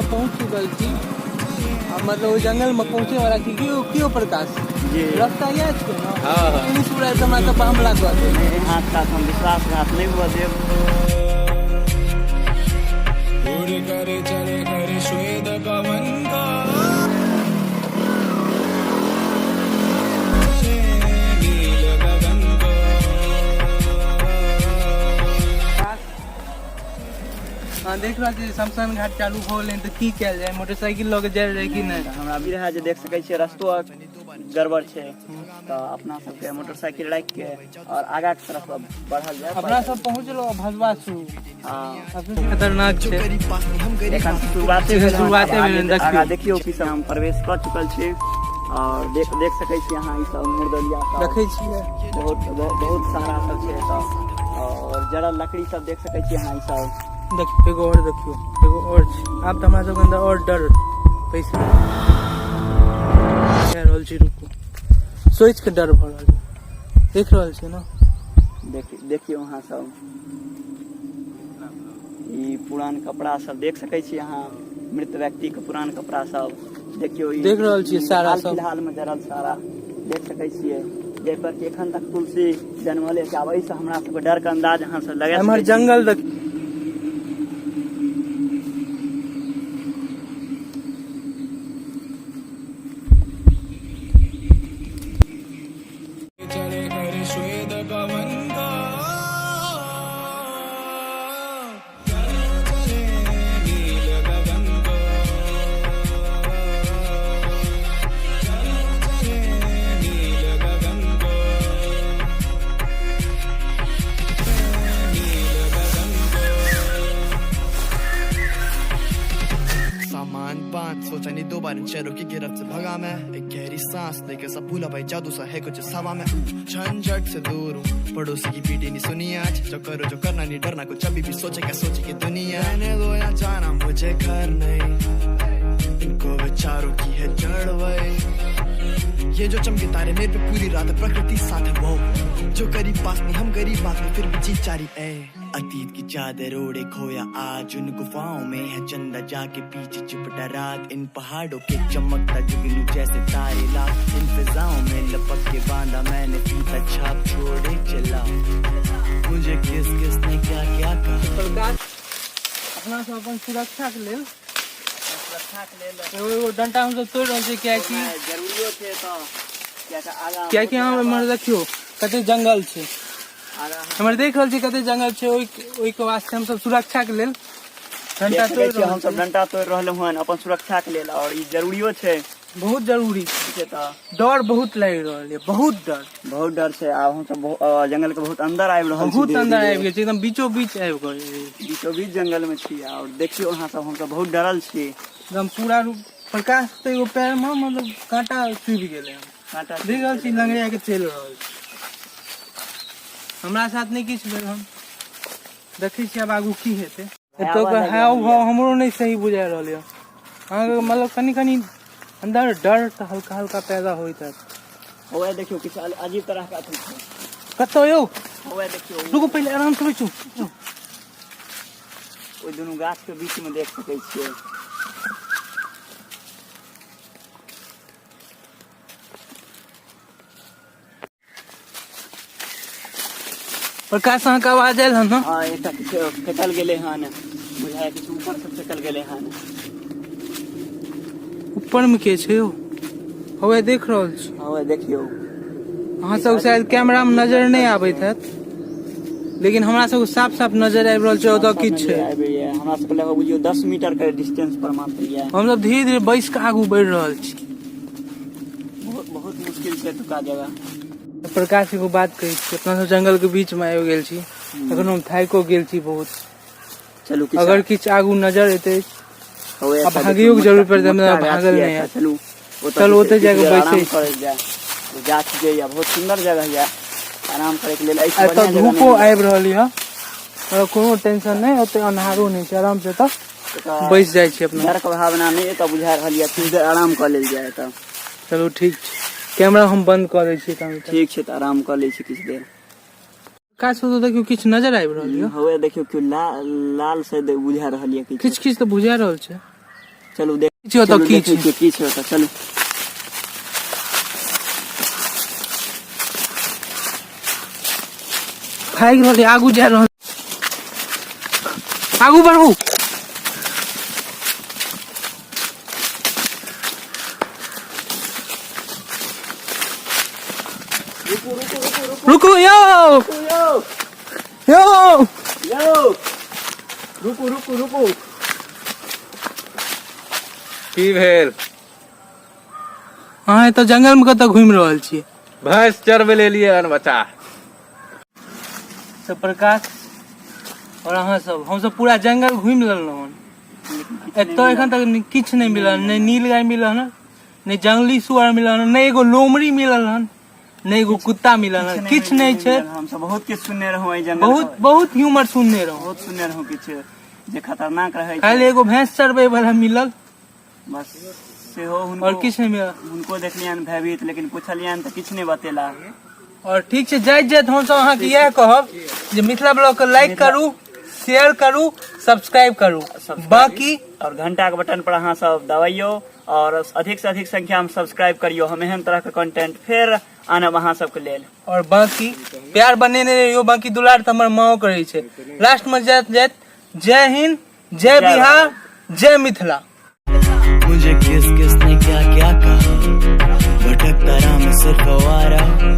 सब पहुँच चुकल छी आ मतलब ओहि जंगल में पहुँचे वाला छी। की की प्रकाश जी। रास्ता इएह छै ने? हाँ, हाँ। पुलिस उड़ा के हमरा सब पर हमला कऽ देत। नहीं, हाथ साथ हम विश्वासघात नहीं हुआ देव। उड़ कर चले कर श्वेत पवन का चले नील गगन को। हाँ, देख रहल छी शमशान घाट चालू हो गेलै तऽ की कयल जाय, मोटरसाइकिल लऽ के जायल जाय कि नहि? हमरा भी रहै जे देख सकै छियै रस्तो गड़बड़ छै, तऽ अपना सबके मोटरसाइकिल राखि के और आगा के तरफ बढ़ल जाय। अपना सब पहुँचलो भसवा शुरू। हाँ। सबसे खतरनाक छै। एखन शुरुआते भेल हन। शुरुआते भेल हन, देखियौ। आगा देखियौ की सब हम प्रवेश कऽ चुकल छी और देख सकै छी अहाँ ई सब मुर्दलिया सब। देखै छियै। बहुत बहुत सारा सब छै एतऽ और जरल लकड़ी सब देख सकै छी अहाँ ई सब। देखियौ एगो और, देखियौ एगो और छै। आब तऽ हमरा सबके अंदर और डर पैसा कह रहल छी, रुकू, सोचि के डर भऽ रहल छै। देख रहल छियै ने? देखियौ अहाँ सब ई पुरान कपड़ा सब देख सकै छी अहाँ, मृत व्यक्ति के पुरान कपड़ा सब देखियौ। ई देख रहल छियै सारा हाल सब। फिलहाल में जरल सारा देख सकै छियै, जाहि पर कि एखन तक तुलसी जनमले छै। आब एहिसँ हमरा सबके डर के अंदाज अहाँ सब लगा एम्हर सकै छी। जंगल देख चले कर श्वेत पवन का चले नील गगन को चले नील गगन को नील गगन को। सामान बांध, सोचा नहीं दो बार, इन शहरों की गिरफ्त से भगा मैं। एक गहरी सांस लेके सब भूला भाई, जादू सा है कुछ सवा में। झंझट से दूर हूँ, पड़ोसी की पीटी नहीं सुनी आज। जो करो जो करना, नहीं डरना कुछ अभी भी, सोचे क्या सोचे की दुनिया। रहने दो या जाना मुझे घर नहीं, इनको विचारों की है जड़ वही। ये जो चमके तारे मेरे पे पूरी रात, प्रकृति साथ है वो जो करीब पास नहीं, हम गरीब आदमी फिर भी जी चारी। ए अतीत की चादर ओढ़े खोया आज उन गुफाओं में है चंदा, जाके पीछे चिपटा रात। इन पहाड़ों के चमकता जुगनू जैसे तारे लाख, इन फिजाओं में लपक के बांधा मैंने फीता छाप छोड़े चला। मुझे किस किस ने क्या क्या कहा। प्रकाश, अपना सब अपन सुरक्षा के लेल सुरक्षा के लेल एगो एगो डंटा हमसब तोड़ि रहल छी, कियाकि जरूरियो छै तऽ कियाकि आगा कियाकि अहाँ एम्हर देखियौ कते जंगल छै। आगा एम्हर देख रहल छी कते जंगल छै, ओहिके वास्ते हमसब सुरक्षा के लेल डंटा देख सकै तोड़ि छियै रहल हमसब छी। डंटा तोड़ि रहलहुँ हन अपन सुरक्षा के लेल और ई जरूरियो छै, बहुत जरूरी छै। छै तऽ डर बहुत लागि रहल यऽ, बहुत डर, बहुत डर छै। आब हमसब जंगल के बहुत अंदर आबि रहल छी, बहुत धीरे अंदर धीरे। आबि गेल छी, एकदम बीचो बीच आबि गेल, बीचो बीच जंगल में छी और देखियौ अहाँ सब हमसब बहुत डरल छी एकदम पूरा रूप। प्रकाश तऽ एगो पैर में मतलब कांटा चुभि गेलै हन। कांटा देख रहल छी लंगड़िया के चलि रहल छी। हमरा साथ नहि किछु भेल हन, देखै छी आब आगू की हेतै। एतऽ के हाव भाव हमरो नहि सही बुझा रहल यऽ अहाँके, मतलब कनि कनि अंदर डर तऽ हल्का हल्का पैदा होइत हैत। ओए देखियौ किछु अजीब तरह के अथी छै। कतऽ यौ? ओए देखियौ। रुकू, पहिले आराम से बैसू। ओहि दुनू गाछ के बीच में देख सकै छियै। प्रकाश, अहाँके आवाज आयल हन ने? हाँ, एकटा किछु फेकल गेलै हन, बुझाय किछु ऊपर से फेकल गेलै हन। ऊपर में के छै यौ? हवे देख रहल छी। हवे देखियौ। अहाँ सब शायद कैमरा में नजर नहि आबैत हैत, लेकिन हमरा सबके साफ साफ नजर आबि रहल छै ओतऽ किछु छै। आबैया हमरा सबके लगभग बुझियौ 10 मीटर के डिस्टेंस पर मात्र यऽ। हमसब धीरे धीरे बैस के आगू बढ़ि रहल छी। बहुत बहुत मुश्किल छै एतुका जगह। प्रकाश, एगो बात कहै छी, अपना सब जंगल के बीच में आबि गेल छी, एखन हम थाइको गेल छी बहुत। चलू किछु अगर किछु आगू नजर एतै हवे आ एकटा भागियो के देखियौ, जरूरत पड़तै, मोटका हमरा गाछ भागल यऽ नहि एकटा, हैत। चलू ओतऽ चलू, ओतऽ किछु जाके देर आराम बैसै छी। करल जाय। ओ गाछ जे यऽ बहुत सुंदर जगह यऽ आराम करे के लेल, एहिसँ एतऽ बढ़िआँ जगह धूपो नहि। आबि रहल यऽ, मतलब कोनो टेंशन नहि, ओते अन्हारो नहि छै, आराम से एतऽ एतऽ बैस जाइ छी अपना। डर के भावना नहि एतऽ बुझा रहल यऽ, किछु देर आराम कऽ लेल जाय एतऽ। चलू ठीक छै, कैमरा हम बंद कऽ दै छी तहन। ठीक छै, तऽ आराम कऽ लै छी किछु देर। काज तऽ देखियौ किछु नजर आबि रहल यऽ। हवे देखियौ, केओ लाल लाल से बुझा रहल यऽ किछु। किछु किछु तऽ बुझा रहल छै। चलू देख की छै ओतऽ, चलू की देखै छै? छियै की छै ओतऽ, चलू। भागि रहल, आगू जा रहल, आगू बढ़ू। रुकू यौ, यौ। यौ, रुकू रुकू रुकू। की भेल? अहाँ एतऽ जंगल मे कतऽ घुमि रहल छियै? भैंस चरबै लए एलियै हन बच्चा। सब प्रकाश और अहाँ सब, हमसब पूरा जंगल घुमि लेलहुँ हन, एतऽ एखन तक किछु नहि मिलल। नहि नील गाय मिलल हन, नहि जंगली सुअर मिलल हन, नहि एगो लोमड़ी मिलल हन, नहि एगो कुत्ता मिलल हन, किछु नहि छै। हमसब बहुत किछु सुनने रहौं एहि जंगल, बहुत बहुत ह्यूमर सुनने रहौं, बहुत सुनने रहौं किछु जे खतरनाक रहै। काल्हि एगो भैंस चरबै वाला मिलल बस, सेहो हुनको और किछु नहि मिलल। हुनको देखलियनि भयभीत, लेकिन पुछलियनि तऽ किछु नहि बतेला। और ठीक छै, जाइत जाइत हमसब अहाँके इएह कहब जे मिथिला ब्लॉग के लाइक करू, शेयर करू, सब्सक्राइब करू, बाकी और घंटा के बटन पर अहाँ सब दबाइयो और अधिक से अधिक संख्या में सब्सक्राइब करियो। हम एहन तरह के कंटेंट फेर आनब अहाँ सबके लेल। और बाकी प्यार बनेने रहियो, बाकी दुलार तऽ हमर माँओ करै छै। लास्ट में जाइत जाइत जय हिंद, जय बिहार, जय मिथिला। मुझे किस किस ने क्या क्या कहा, भटकता रहा मैं सिर्फ आवारा।